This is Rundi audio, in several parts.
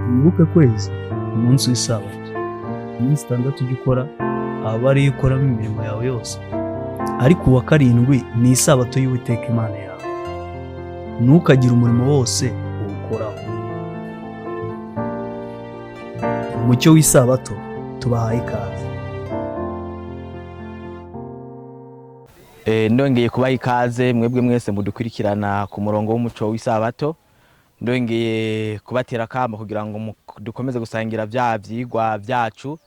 Wibuke kweza umunsi w'isabato. Iminsi 6 ujye ukora, aba ariyo ukoramo imirimo yawe yose, ariko uwa karindwi ni isabato y'Uwiteka Imana yawe. Ntukagire umurimo wose uwukoraho. Umucyo w'isabato tubahaye ikaze. Ndongeye kubaha ikaze mwebwe mwese mudukurikirana ku murongo w'umuco w'isabato. Ndongeye kubatera akamo kugira ngo dukomeze gusangira vya vyigwa vyacu.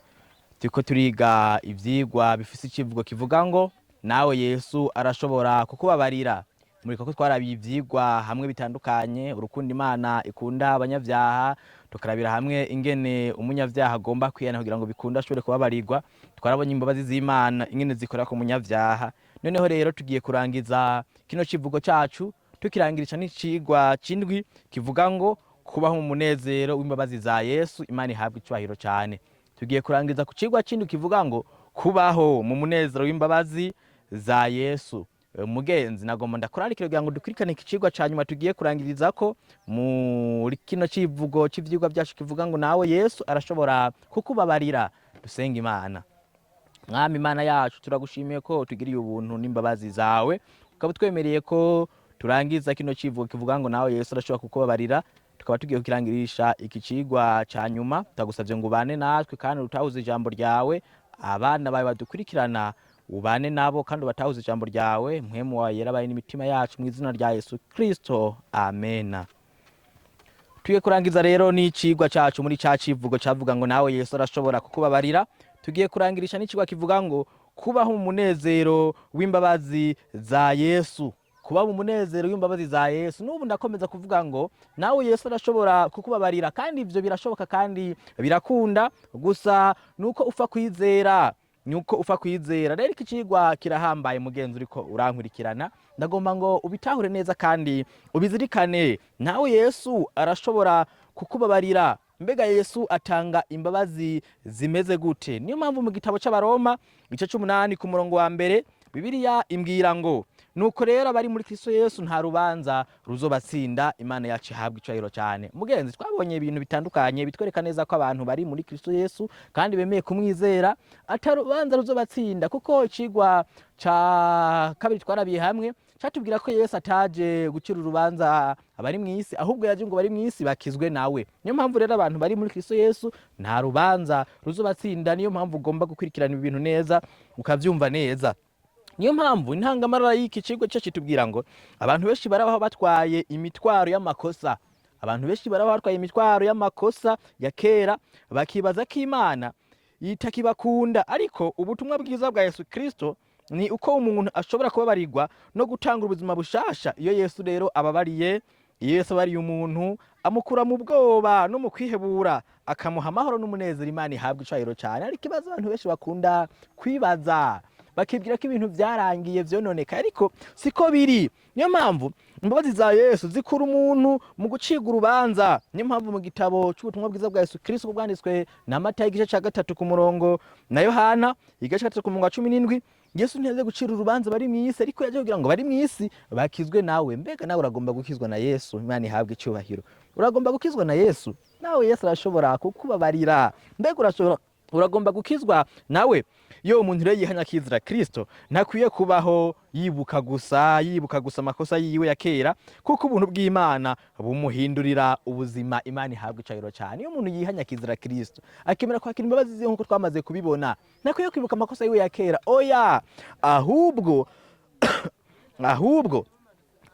Turiko turiga ivyigwa bifise icivugo kivuga ngo nawe Yesu arashobora kukubabarira. Muriko ko twarabiye ivyigwa hamwe bitandukanye, urukundo Imana ikunda abanyavyaha, tukarabira hamwe ingene umunyavyaha agomba kwihana kugira ngo bikunde ashobore kubabarirwa. Twarabonye imbabazi z'Imana ingene zikora ku munyavyaha. Noneho rero tugiye kurangiza kino civugo cacu tukirangirisha n'icigwa c'indwi kivuga ngo kubaho mu munezero w'imbabazi za Yesu. Imana ihabwe icubahiro cane. Tugiye kurangiza ku cigwa c'indwi kivuga ngo kubaho mu munezero w'imbabazi za Yesu. Mugenzi, nagomba ndakurarikira kugira ngo dukurikirane iki cigwa ca nyuma tugiye kurangirizako muri kino civugo c'ivyigwa vyacu kivuga ngo nawe Yesu arashobora kukubabarira. Dusenga Imana. Mwami Imana yacu, turagushimiye ko tugiriye ubuntu n'imbabazi zawe, ukaba utwemereye ko turangiza kino civugo kivuga ngo nawe Yesu arashobora kukubabarira. Tukaba tugiye kukirangirisha iki cigwa ca nyuma. Turagusavye ngo ubane natwe kandi utahuze ijambo ryawe, abana bawe badukurikirana ubane nabo kandi ubatahuze ijambo ryawe. Mpwemu wawe yera abaye n'imitima yacu, mu izina rya Yesu Kristo, amena. Tugiye kurangiza rero n'icigwa cacu muri ca civugo cavuga ngo nawe Yesu arashobora kukubabarira. Tugiye kurangirisha n'icigwa kivuga ngo kubaho mu munezero w'imbabazi za Yesu. Kuba mu munezero w'imbabazi za Yesu. N'ubu ndakomeza kuvuga ngo nawe Yesu arashobora kukubabarira, kandi ivyo birashoboka kandi birakunda, gusa nuko upfa kwizera, nuko upfa kwizera. Rero iki cigwa kirahambaye mugenzi uriko urankurikirana, ndagomba ngo ubitahure neza kandi ubizirikane. Nawe Yesu arashobora kukubabarira. Mbega Yesu atanga imbabazi zimeze gute? Niyo mpamvu mu gitabo c'Abaroma igice c'umunani ku murongo wa mbere, Bibiliya imbwira ngo nuko rero abari muri Kristo Yesu nta rubanza ruzobatsinda. Imana yacu ihabwa icubahiro cyane. Mugenzi, twabonye ibintu bitandukanye bitwereka neza ko abantu bari muri Kristo Yesu kandi bemeye kumwizera ata rubanza ruzobatsinda, kuko icigwa ca kabiri twarabiye hamwe catubwira ko Yesu ataje gucira urubanza abari mw'isi, ahubwo yaje ngo bari mw'isi bakizwe nawe. Niyo mpamvu rero abantu bari muri Kristo Yesu nta rubanza ruzobatsinda. Niyo mpamvu ugomba gukurikirana ibintu neza ukavyumva neza. Niyo mpamvu intangamarara y'iki cigwa cyo kitubwira ngo abantu benshi barabaho batwaye imitwaro y'amakosa. Abantu benshi barabaho batwaye imitwaro y'amakosa ya kera, bakibaza ko Imana itakibakunda. Ariko ubutumwa bwiza bwa Yesu Kristo ni uko umuntu ashobora kubabarirwa no gutanga ubuzima bushasha. Iyo Yesu rero ababariye, iyo Yesu abariye umuntu, amukura mu bwoba no mu kwihebura, akamuha amahoro n'umunezero. Imana ihabwa icubahiro cyane. Ariko ikibazo abantu benshi bakunda kwibaza, bakibwira ko ibintu vyarangiye vyononekaye, ariko siko biri. Niyo mpamvu imbabazi za Yesu zikura umuntu mu gucibwa urubanza. Niyo mpamvu mu gitabo c'ubutumwa bwiza bwa Yesu Kristo bwanditswe na Matayo igice ca 3 ku murongo na Yohana igice ca 3 ku murongo wa 17, Yesu ntiyaje gucira urubanza bari mw'isi, ariko yaje kugira ngo bari mw'isi bakizwe nawe. Mbega nawe uragomba gukizwa na Yesu? Imana ihabwe icubahiro. Uragomba gukizwa na Yesu? Nawe Yesu arashobora kukubabarira. Mbega uragomba gukizwa nawe? Iyo umuntu rero yihanya akizera Kristo, ntakwiye kubaho yibuka gusa amakosa yiwe ya kera, kuko ubuntu bw'Imana bumuhindurira ubuzima. Imana ihabwa icubahiro cyane. Iyo umuntu yihanya akizera Kristo, akemera kwakira imbabazi ziwe nk'uko twamaze kubibona, ntakwiye kwibuka amakosa yiwe ya kera. Oya, ahubwo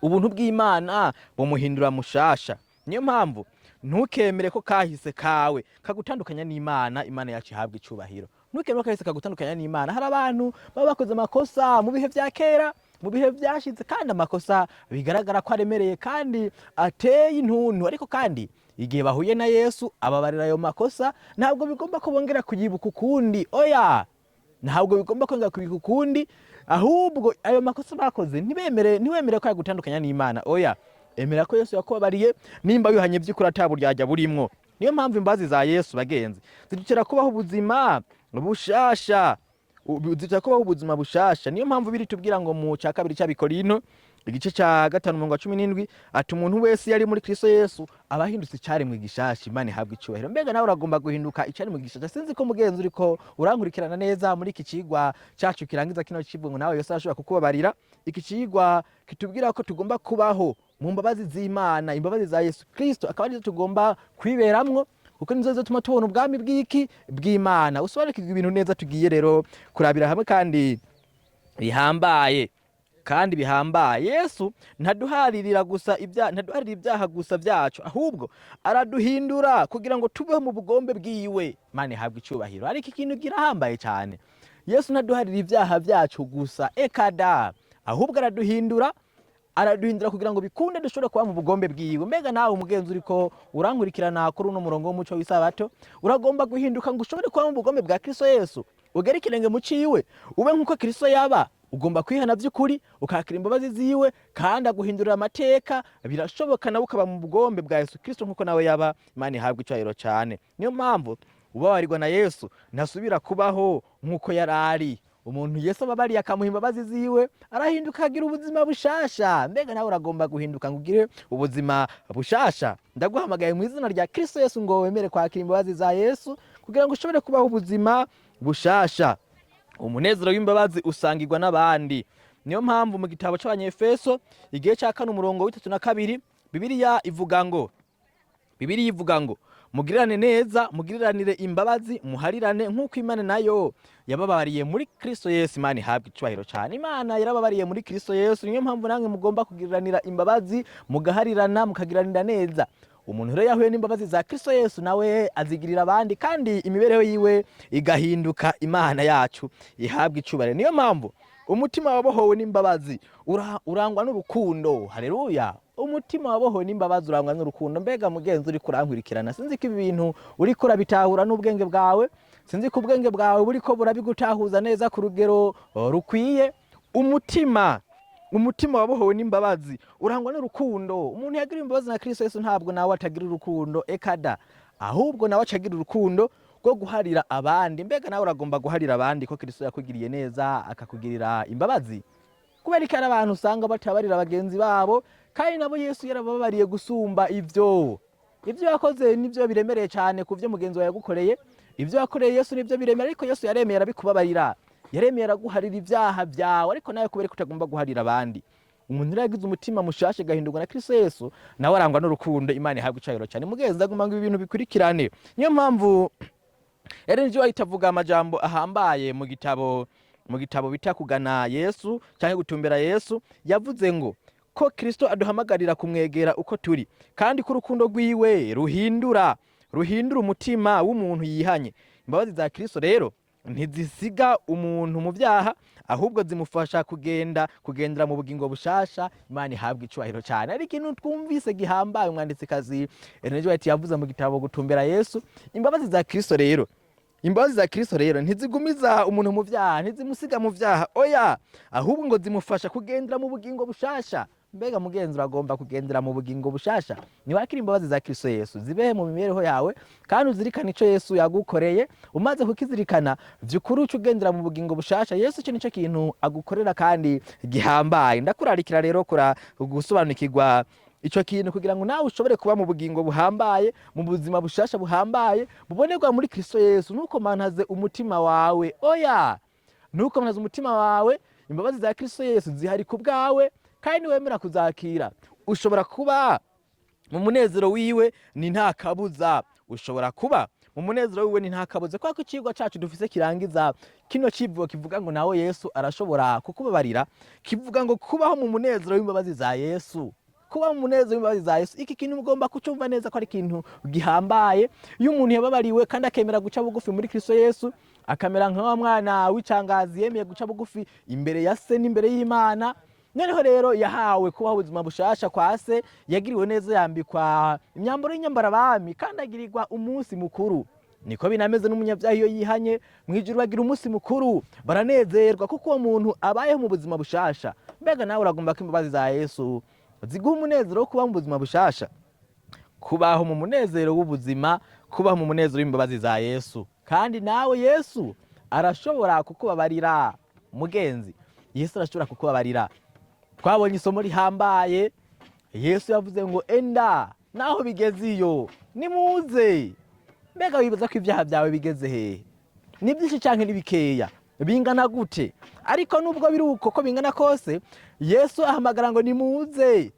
ubuntu bw'Imana bumuhindura mushasha. Niyo mpamvu ntukemere ko kahise kawe kagutandukanya n'Imana. Imana yacu ihabwa icubahiro. Ntukemere ko kahise kagutandukanya n'Imana. Hari abantu baba bakoze amakosa mu bihe vya kera, mu bihe vyashize, kandi amakosa bigaragara ko aremereye kandi ateye intuntu, ariko kandi igihe bahuye na Yesu ababarira ayo makosa. Ntabwo bigomba ko bongera kuyibuka ukundi. Oya, ntabwo bigomba kongera kuyibuka ukundi, ahubwo ayo makosa bakoze ntiwemere ko yagutandukanya n'Imana. Oya, emera ko Yesu yakubabariye nimba wihanye by'ukuri ata buryarya burimwo. Niyo mpamvu imbabazi za Yesu, bagenzi, zidutera kubaho ubuzima bushasha. Zidutera kubaho ubuzima bushasha. Niyo mpamvu biri tubwira ngo mu ca kabiri c'Abikorino Igice cya 5 umurongo wa 17 ati umuntu wese yari muri Kristo Yesu aba ahindutse icaremwe gishasha. Imana ihabwa icyubahiro. Mbega nawe uragomba guhinduka icaremwe gishasha? Sinzi ko mugenzi uriko urankurikirana neza muri iki cigwa cacu kirangiza kino cigwa ngo nawe Yesu arashobora kukubabarira. Iki cigwa kitubwira ko tugomba kubaho mu mbabazi z'Imana, imbabazi za Yesu Kristo akaba arizo tugomba kwiberamwo, kuko nizo zituma tubona ubwami bw'iki bw'Imana. Usobanukirwa ibintu neza. Tugiye rero kurabira hamwe kandi bihambaye, kandi bihambaye. Yesu ntaduharirira gusa ibyaha, ntaduharira ibyaha gusa byacu, ahubwo araduhindura kugira ngo tubeho mu bugombe bwiwe. Imana ihabwe icyubahiro. Ariko ikintu kirahambaye cyane, Yesu ntaduharira ibyaha byacu gusa, ekada, ahubwo araduhindura, araduhindura kugira ngo bikunde dushobore kuba mu bugombe bwiwe. Mbega nawe umugenzi uriko urankurikirana kuri uno murongo w'umuco w'isabato, uragomba guhinduka ngo ushobore kuba mu bugombe bwa Kristo Yesu, ugere ikirenge mu ciwe, ube nk'uko Kristo yaba? Ugomba kwihana by'ukuri, ukakira imbabazi ziwe, kandi aguhindurira amateka. Birashoboka nawe ukaba mu bugombe bwa Yesu Kristo nk'uko nawe yaba. Imana ihabwa icyubahiro cyane. Niyo mpamvu ubabarirwa na Yesu ntasubira kubaho nk'uko yari ari. Umuntu Yesu ababariye akamuha imbabazi ziwe arahinduka, akagira ubuzima bushasha. Mbega nawe uragomba guhinduka ngo ugire ubuzima bushasha? Ndaguhamagaye mu izina rya Kristo Yesu ngo wemere kwakira imbabazi za Yesu kugira ngo ushobore kubaho ubuzima bushasha. Umunezero w'imbabazi usangirwa n'abandi. Niyo mpamvu mu gitabo c'Abanyefeso igihe cya 4 umurongo wa 32, Bibiliya ivuga ngo mugirirane neza, mugiriranire imbabazi, muharirane nk'uko Imana nayo yababariye muri Kristo Yesu. Imana ihabwa icyubahiro cyane. Imana yarababariye muri Kristo Yesu, niyo mpamvu namwe mugomba kugiriranira imbabazi, mugaharirana, mukagiranira neza. Umuntu rero yahuye n'imbabazi za Kristo Yesu nawe azigirira abandi, kandi imibereho yiwe igahinduka. Imana yacu ihabwa icubahiro. Niyo mpamvu umutima wabohowe n'imbabazi urangwa n'urukundo. Haleluya! Umutima wabohowe n'imbabazi urangwa n'urukundo. Mbega mugenzi uriko urankurikirana, sinzi ko ibi bintu uriko urabitahura n'ubwenge bwawe, sinzi ko ubwenge bwawe buriko burabigutahuza neza ku rugero rukwiye. Umutima wabohowe n'imbabazi urangwa n'urukundo. Umuntu yagira imbabazi na Kristo Yesu ntabwo nawe atagira urukundo, ekada, ahubwo nawe acagira urukundo rwo guharira abandi. Mbega nawe uragomba guharira abandi ko Kristo yakugiriye neza, akakugirira imbabazi? Kubera ko hari abantu usanga batabarira bagenzi babo, kandi nabo Yesu yarababariye gusumba Ibyo yakoze nibyo biremereye cyane ku byo mugenzi wawe yagukoreye. Ibyo yakoreye Yesu nibyo biremereye, ariko Yesu yaremeye arabikubabarira, yaremeye araguharira ibyaha byawe. Ariko nawe kubera ko utagomba guharira abandi? Umuntu rero yagize umutima mushasha, agahindurwa na Kristo Yesu, nawe arangwa n'urukundo. Imana ihabwa icubahiro cyane. Mugenzi, ndagomba ngo ibi bintu bikurikirane. Niyo mpamvu Ellen G. White avuga amajambo ahambaye mu gitabo bita Kugana Yesu cyangwa Gutumbera Yesu. Yavuze ngo ko Kristo aduhamagarira kumwegera uko turi, kandi ko urukundo rwiwe ruhindura umutima w'umuntu yihanye. Imbabazi za Kristo rero ntizisiga umuntu mu byaha, ahubwo zimufasha kugendera mu bugingo bushasha. Imana ihabwa icubahiro cyane. Ariko ikintu twumvise gihambaye umwanditsikazi Ellen G. White yavuze mu gitabo Gutumbera Yesu, imbabazi za Kristo rero ntizigumiza umuntu mu byaha, ntizimusiga mu byaha, oya, ahubwo ngo zimufasha kugendera mu bugingo bushasha. Mbega mugenzi, uragomba kugendera mu bugingo bushasha? Niwakira imbabazi za Kristo Yesu, zibehe mu mibereho yawe, kandi uzirikane ico Yesu yagukoreye. Umaze kukizirikana vy'ukuri, uca ugendera mu bugingo bushasha. Yesu ico nico kintu agukorera kandi gihambaye. Ndakurarikira rero kura gusobanukirwa ico kintu kugira ngo nawe ushobore kuba mu bugingo buhambaye, mu buzima bushasha buhambaye bubonerwa muri Kristo Yesu. Ntukomantaze umutima wawe, oya, ntukomantaze umutima wawe. Imbabazi za Kristo Yesu zihari ku bwawe, kandi niwemera kuzakira ushobora kuba mu munezero wiwe, ni nta kabuza. Ushobora kuba mu munezero wiwe, ni nta kabuza, kubera ko icigwa cacu dufise kirangiza kino civugo kivuga ngo nawe Yesu arashobora kukubabarira, kivuga ngo kubaho mu munezero w'imbabazi za Yesu. Kuba mu munezero w'imbabazi za Yesu, iki kintu mugomba kucumva neza ko ari ikintu gihambaye. Iyo umuntu yababariwe kandi akemera guca bugufi muri Kristo Yesu, akamera nka wa mwana w'icangazi yemeye guca bugufi imbere ya se n'imbere y'Imana, noneho rero yahawe kubaho ubuzima bushasha kwa se, yagiriwe neza, yambikwa imyambaro y'inyambarabami, kandi agirirwa umunsi mukuru. Niko binameze n'umunyabyaha iyo yihanye, mu ijuru bagira umunsi mukuru, baranezerwa kuko uwo muntu abayeho mu buzima bushasha. Mbega nawe uragomba ko imbabazi za Yesu ziguha umunezero wo kuba mu buzima bushasha, kubaho mu munezero w'ubuzima, kubaho mu munezero w'imbabazi za Yesu? Kandi nawe Yesu arashobora kukubabarira. Mugenzi, Yesu arashobora kukubabarira. Twabonye isomo rihambaye. Yesu yavuze ngo enda naho bigeze iyo nimuze. Mbega wibaza ko ibyaha byawe bigeze hehe? Ni byinshi canke ni bikeya? Bingana gute? Ariko nubwo biri uko ko bingana kose, Yesu ahamagara ngo nimuze,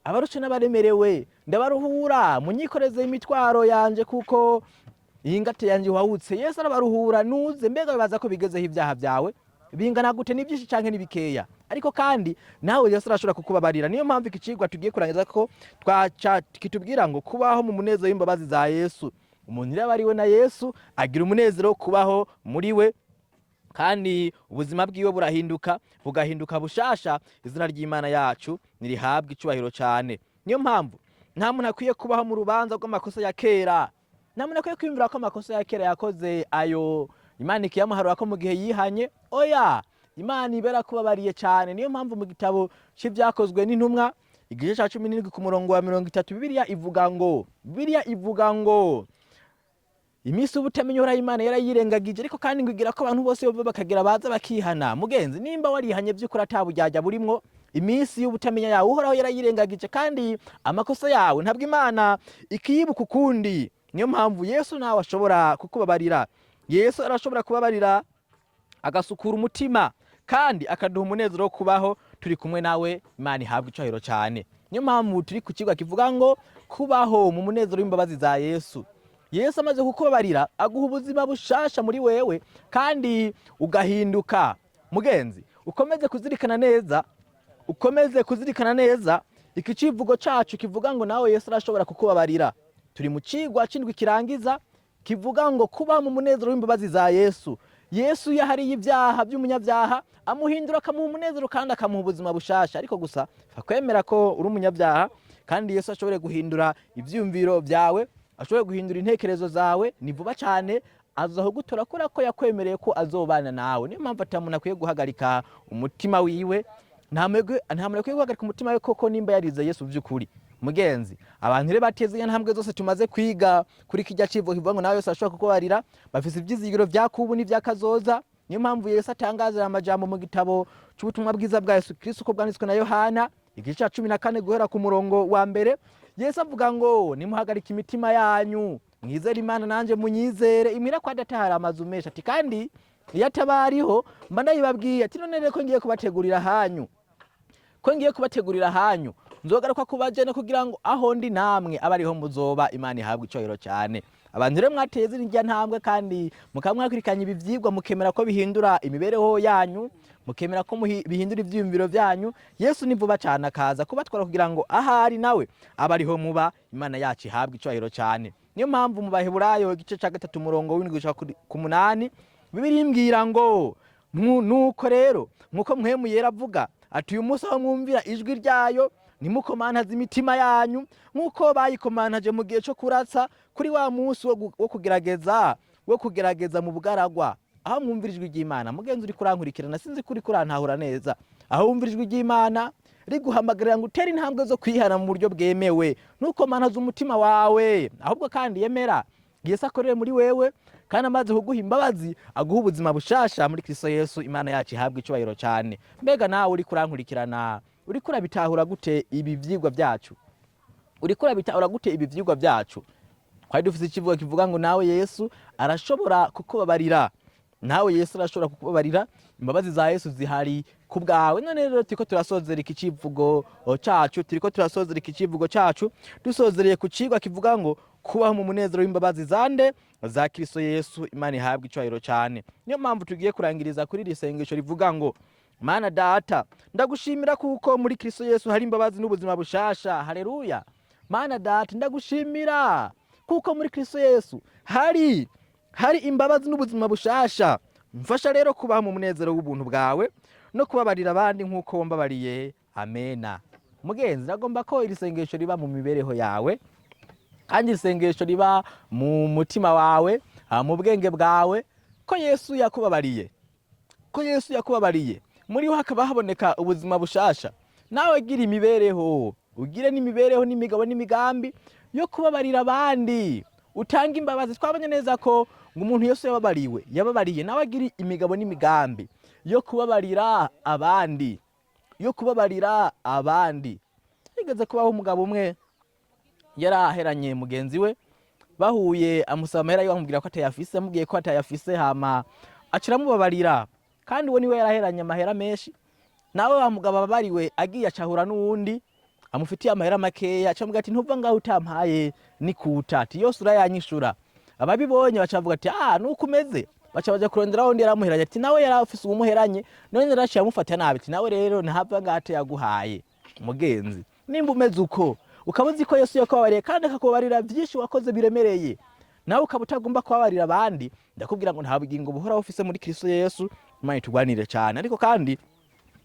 abarushe n'abaremerewe ndabaruhura, munyikoreze imitwaro yanje kuko iyi ngate yanje wawutse. Yesu arabaruhura, nuze. Mbega wibaza ko bigezeho ibyaha byawe bingana gute? Ni byinshi canke ni bikeya? Ariko kandi nawe Yesu arashobora kukubabarira. Niyo mpamvu iki cigwa tugiye kurangiza ko twaca kitubwira ngo kubaho mu munezero w'imbabazi za Yesu. Umuntu iyo aba ariwe na Yesu agira umunezero wo kubaho muri we, kandi ubuzima bwiwe burahinduka, bugahinduka bushasha. Izina ry'Imana yacu nirihabwe icubahiro cyane. Niyo mpamvu nta muntu akwiye kubaho mu rubanza rw'amakosa ya kera. Nta muntu akwiye kwiyumvira ko amakosa ya kera yakoze ayo Imana ikiyamuharura ko mu gihe yihanye. Oya, Imana ibera kubabariye cyane. Niyo mpamvu mu gitabo c'Ibyakozwe n'Intumwa, igice ca 17 ku murongo wa 30, Bibiliya ivuga ngo iminsi ubutamenya Uhoraho Imana yarayirengagije, ariko kandi ngo igira ko abantu bose bova bakagira baza bakihana. Mugenzi, nimba warihanye by'ukuri ataburyarya burimwo, iminsi y'ubutamenya yawe Uhoraho yarayirengagije, kandi amakosa yawe ntabwo Imana ikiyibuka ukundi. Niyo mpamvu Yesu nawe ashobora kukubabarira. Yesu arashobora kubabarira, agasukura umutima, kandi akaduha umunezero wo kubaho turi kumwe nawe. Imana ihabwa icubahiro cyane. Niyo mpamvu turi ku kigo kivuga ngo kubaho mu munezero w'imbabazi za Yesu. Yesu amaze kukubabarira aguha ubuzima bushasha muri wewe, kandi ugahinduka. Mugenzi, ukomeze kuzirikana neza, ukomeze kuzirikana neza iki civugo cacu kivuga ngo nawe Yesu arashobora kukubabarira. Turi mu cigwa c'indwi kirangiza kivuga ngo kuba mu munezero w'imbabazi za Yesu. Yesu yahariye ibyaha by'umunyabyaha, amuhindura, akamuha umunezero kandi akamuha ubuzima bushasha. Ariko gusa kwemera ko uri umunyabyaha, kandi Yesu ashobore guhindura ivyiyumviro byawe, ashobore guhindura intekerezo zawe. Ni vuba cyane aza kugutora, kubera ko yakwemereye ko azobana nawe. Niyo mpamvu ata muntu akwiye guhagarika umutima wiwe. Nta muntu akwiye guhagarika umutima we koko nimba yarize Yesu by'ukuri. Mugenzi, abantu rero bateze intambwe zose tumaze kwiga kuri kijya civo kivuga ngo nawe Yesu ashobora kukubarira, bafise ivyizigiro vya kubu n'ivyakazoza. Niyo mpamvu Yesu atangaza amajambo mu gitabo c'Ubutumwa Bwiza bwa Yesu Kristo uko bwanditswe na Yohana, igice ca 14 guhera ku murongo wa 1. Yesu avuga ngo nimuhagarike imitima yanyu, mwizere Imana nanje munyizere. Imuhira kwa Data hari amazu menshi, ati kandi iyo ataba ariho mba ndayibabwiye. Ati none rero ko ngiye kubategurira hanyu, ko ngiye kubategurira hanyu, nzogaruka kubajana kugira ngo aho ndi namwe abe ariho muzoba. Imana ihabwa icubahiro cyane. Abantu rero mwateye zirya ntambwe, kandi mukaba mwakwirikanye ibi vyigwa, mukemera ko bihindura imibereho yanyu, mukemera ko bihindura ivyiyumviro vyanyu, Yesu ni vuba cyane akaza kubatwara kugira ngo ahari nawe abe ariho muba. Imana yacu ihabwa icubahiro cyane. Niyo mpamvu mu Baheburayo, igice ca 3, umurongo w'7 gushika ku 8, Bibiliya imbwira ngo nuko rero nkuko Mpwemu Yera avuga ati uyu munsi aho mwumvira ijwi ryayo, ntimukomantaze imitima yanyu nk'uko bayikomantaje mu gihe cyo kuratsa, kuri wa munsi wo kugerageza mu bugaragwa. Aho mwumvira ijwi ry'Imana, mugenzi uri kurankurikirana, sinzi ko uri kurantahura neza, aho wumvira ijwi ry'Imana riguhamagarira ngo utere intambwe zo kwihana mu buryo bwemewe, ntukomantaze umutima wawe, ahubwo kandi yemera Yesu akorere muri wewe, kandi amaze kuguha imbabazi aguha ubuzima bushasha muri Kristo Yesu. Imana yacu ihabwa icubahiro cyane. Mbega nawe uri kurankurikirana, uri kurabitahura gute ibi vyigwa byacu? Uri kurabitahura gute ibi vyigwa byacu? Twari dufite ikivugo kivuga ngo nawe Yesu arashobora kukubabarira. Nawe Yesu arashobora kukubabarira. Imbabazi za Yesu zihari ku bwawe. None rero turiko turasozera iki civugo cacu, dusozereye ku cigwa kivuga ngo kubaho mu munezero w'imbabazi zande? Za Kristo Yesu. Imana ihabwa icubahiro cyane. Niyo mpamvu tugiye kurangiriza kuri iri sengesho rivuga ngo Mana Data, ndagushimira kuko muri Kristo Yesu hari imbabazi n'ubuzima bushasha. Haleluya! Mana Data, ndagushimira kuko muri Kristo Yesu hari imbabazi n'ubuzima bushasha. Mfasha rero kubaho mu munezero w'ubuntu bwawe no kubabarira abandi nk'uko wambabariye. Amena. Mugenzi, nagomba ko iri sengesho riba mu mibereho yawe, kandi iri sengesho riba mu mutima wawe, mu bwenge bwawe, ko Yesu yakubabariye, ko Yesu yakubabariye, muri ho hakaba haboneka ubuzima bushasha. Nawe gira imibereho, ugire n'imibereho n'imigabo n'imigambi yo kubabarira abandi, utanga imbabazi. Twabonye neza ko ngo umuntu Yesu yababariwe, yababariye, nawe agira imigabo n'imigambi yo kubabarira abandi. yo kubabarira abandi. Higeze kubaho umugabo umwe yari aheranye mugenzi we, bahuye amusaba amahera yiwe, amubwira ko atayafise, amubwiye ko atayafise, hama aca aramubabarira. Kandi uwo niwe yaraheranye amahera menshi. Nawe wa mugabo ababariwe agiye acahura n'uwundi amufitiye amahera makeya, aca amubwira ati: "Ntuva ngaho utampaye nikuta." Ati: "Yose urayanyishura." Ababibonye baca bavuga ati: "Ah, nuko umeze." Baca baja kurondera wundi yaramuheranye, ati nawe yari afise uwumuheranye, none yaraciye amufata nabi, ati nawe rero ntahava ngaho atayaguhaye. Mugenzi, nimba umeze uko, ukaba uzi ko Yesu yakubabariye kandi akakubabarira vyinshi wakoze biremereye, nawe ukaba utagomba kubabarira abandi, ndakubwira ngo nta bugingo buhoraho ufise muri Kristo Yesu. Imana itugwanire cyane. Ariko kandi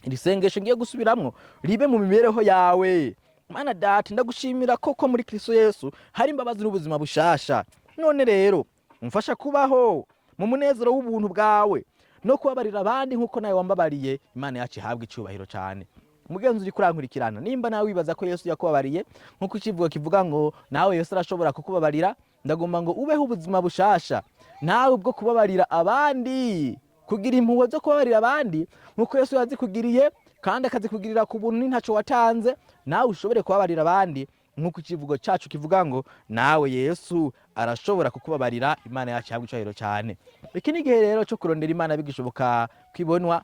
iri sengesho ngiye gusubiramwo ribe mu mibereho yawe. Mana Data, ndagushimira koko muri Kristo Yesu hari imbabazi n'ubuzima bushasha. None rero umfasha kubaho mu munezero w'ubuntu bwawe no kubabarira abandi nk'uko nawe wambabariye. Imana yacu ihabwe icyubahiro cyane. Mugenzi uri kurankurikirana, nimba nawe wibaza ko Yesu yakubabariye nk'uko icivugo kivuga ngo nawe Yesu arashobora kukubabarira, ndagomba ngo ubeho ubuzima bushasha nawe bwo kubabarira abandi, kugira impuhwe zo kubabarira abandi nk'uko Yesu yazikugiriye kandi akazikugirira ku buntu n'intaco watanze. Nawe ushobore kubabarira abandi nk'uko ikivugo cyacu kivuga ngo nawe Yesu arashobora kukubabarira. Imana yacu ihabwe icyubahiro cyane. Iki ni igihe rero cyo kurondera Imana bigishoboka kwibonwa.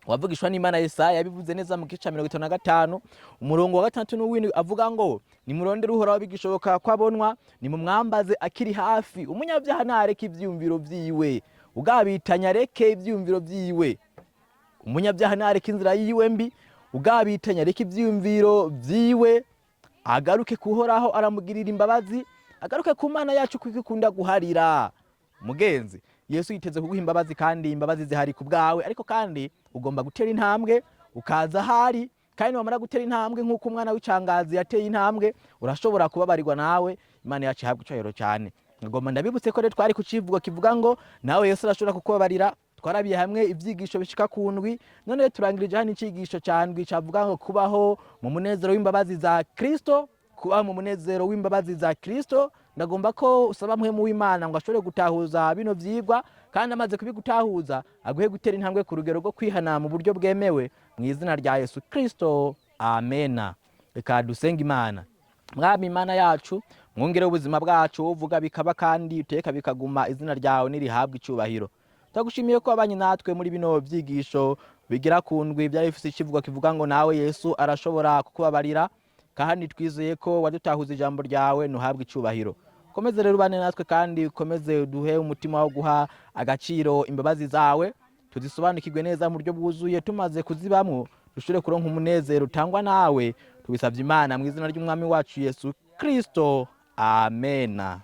Wavugishwa n'Imana Yesaya yabivuze neza mu gice ca 55, umurongo wa 6 n'uwindwi, avuga ngo: "Nimurondere Uhoraho bigishoboka ko abonwa, nimumwambaze akiri hafi. Umunyabyaha ntareke ivyiyumviro vyiwe, ugabitanya areke ivyiyumviro vyiwe. Umunyabyaha ntareke inzira yiwe mbi, ugabitanya areke ivyiyumviro vyiwe, agaruke kuhoraho aramugirira imbabazi, agaruke ku Mana yacu kuko ikunda guharira." Mugenzi, Yesu yiteze kuguha imbabazi kandi imbabazi zihari ku bwawe, ariko kandi ugomba gutera intambwe ukaza ahari. Kandi wamara gutera intambwe nk'uko umwana w'icangazi yateye intambwe, urashobora kubabarirwa nawe. Imana yacu ihabwa icyubahiro cyane. Ngomba ndabibutse ko rero twari ku civugo kivuga ngo nawe Yesu arashobora kukubabarira. Twarabiye hamwe ibyigisho bishika ku ndwi, none turangirije hano icigisho ca ndwi cavuga ngo kubaho mu munezero w'imbabazi za Kristo. Kubaho mu munezero w'imbabazi za Kristo. Ndagomba ko usaba Mpwemu w'Imana ngo ashobore gutahuza bino vyigwa, kandi amaze kubigutahuza aguhe gutera intambwe ku rugero rwo kwihana mu buryo bwemewe, mu izina rya Yesu Kristo, amena. Reka dusenge Imana. Mwami Imana yacu, mwongere ubuzima bwacu, uvuga bikaba kandi uteka bikaguma, izina ryawe nirihabwa icyubahiro. Turagushimiye ko wabanye natwe muri bino byigisho bigira ku ndwi byari bifise ikivugo kivuga ngo nawe Yesu arashobora kukubabarira, kandi twizeye ko wadutahuza ijambo ryawe. Ntuhabwe icyubahiro. Ukomeze rero ubane natwe kandi ukomeze uduhe umutima wo guha agaciro imbabazi zawe, tuzisobanukirwe neza mu buryo bwuzuye. Tumaze kuzibamwo, dushobore kuronka umunezero utangwa nawe. Tubisabye Imana mu izina ry'Umwami wacu Yesu Kristo, amena.